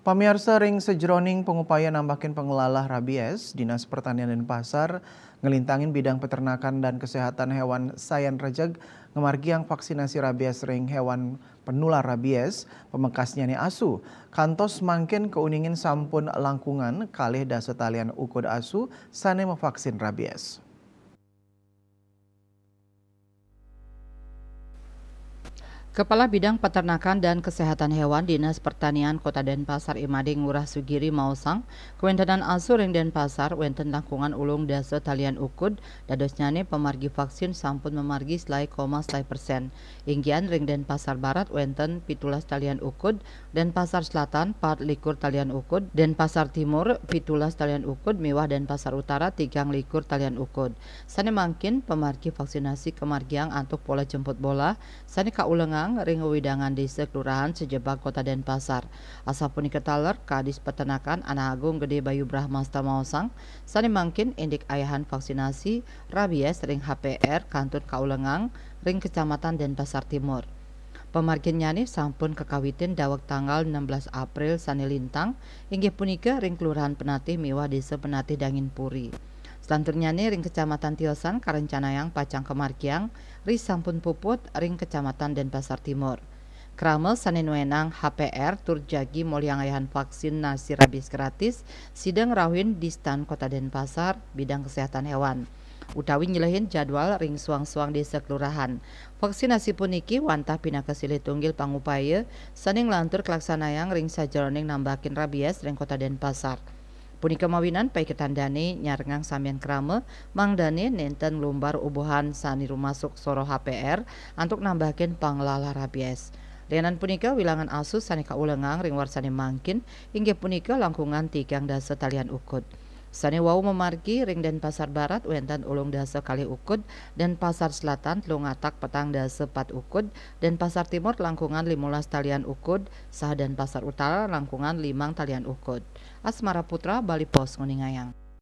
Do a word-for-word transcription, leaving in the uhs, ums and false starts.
Pamiarsa, ring sajeroning pangupaya nambakin panglalah rabies, Dinas Pertanian Denpasar ngelintangin bidang peternakan dan kesehatan hewan sayan rejeg ngamargiang vaksinasi rabies ring hewan penular rabies, pamekasnyane asu. Kantos mangkin kauningin sampun langkungan kalih dasa talian ukud asu sane mavaksin rabies. Kepala Bidang Peternakan dan Kesehatan Hewan Dinas Pertanian Kota Denpasar, I Made Ngurah Sugiri, maosang, kawentenan asu ring Denpasar wenten langkungan ulung dasa talian ukud, dadosnyane pamargi vaksin sampun mamargi selae koma selae persen. Inggihan ring Denpasar Barat wenten pitulas talian ukud, Denpasar Selatan pat likur talian ukud, Denpasar Timur pitulas talian ukud, miwah Denpasar Utara tigang likur talian ukud. Sane mangkin pamargi vaksinasi kamargiang antuk pola jemput bola sane kaulengang ring wewidangan desa kelurahan sajebag Kota Denpasar. Asapunika taler Kadis Peternakan Anak Agung Gede Bayu Brahmasta maosang, sane mangkin indik ayahan vaksinasi rabies ring H P R kantun kaulengang ring Kecamatan Denpasar Timur. Pamarginnyane sampun kakawitin daweg tanggal enam belas April sane lintang, inggih punika ring Kelurahan Penatih miwah Desa Penatih Danginpuri. Selanturnyane ring Kecamatan tiosan karencanayang pacang kamargiang risampun puput ring Kecamatan Denpasar Timur. Krama sane nuenang H P R tur jagi molihang ayahan vaksinasi rabies gratis sida ngrauhin Distan Kota Denpasar bidang kesehatan hewan, utawi nyelehin jadwal ring suang-suang desa kelurahan. Vaksinasi puniki wantah pinaka silih tunggil pangupaya sane nglantur kalaksanayang ring sajeroning nambakin rabies ring Kota Denpasar. Punika mawinan paiketan dane nyarengang samian krama mangdane nenten nglumbar ubuhan sane rumasuk soroh H P R antuk nambakin panglalah rabies. Lianan punika, wilangan asu sane kaulengang ring warsane mangkin inggih punika langkungan tigang dasa talian ukud. Sane wau mamargi ring Denpasar Barat wenten ulung dasa kalih ukud, Denpasar Selatan telung atak petang dasa pat ukud, Denpasar Timur langkungan limolas talian ukud, saha Denpasar Utara langkungan limang talian ukud. Asmara Putra, Bali Post, nguningayang.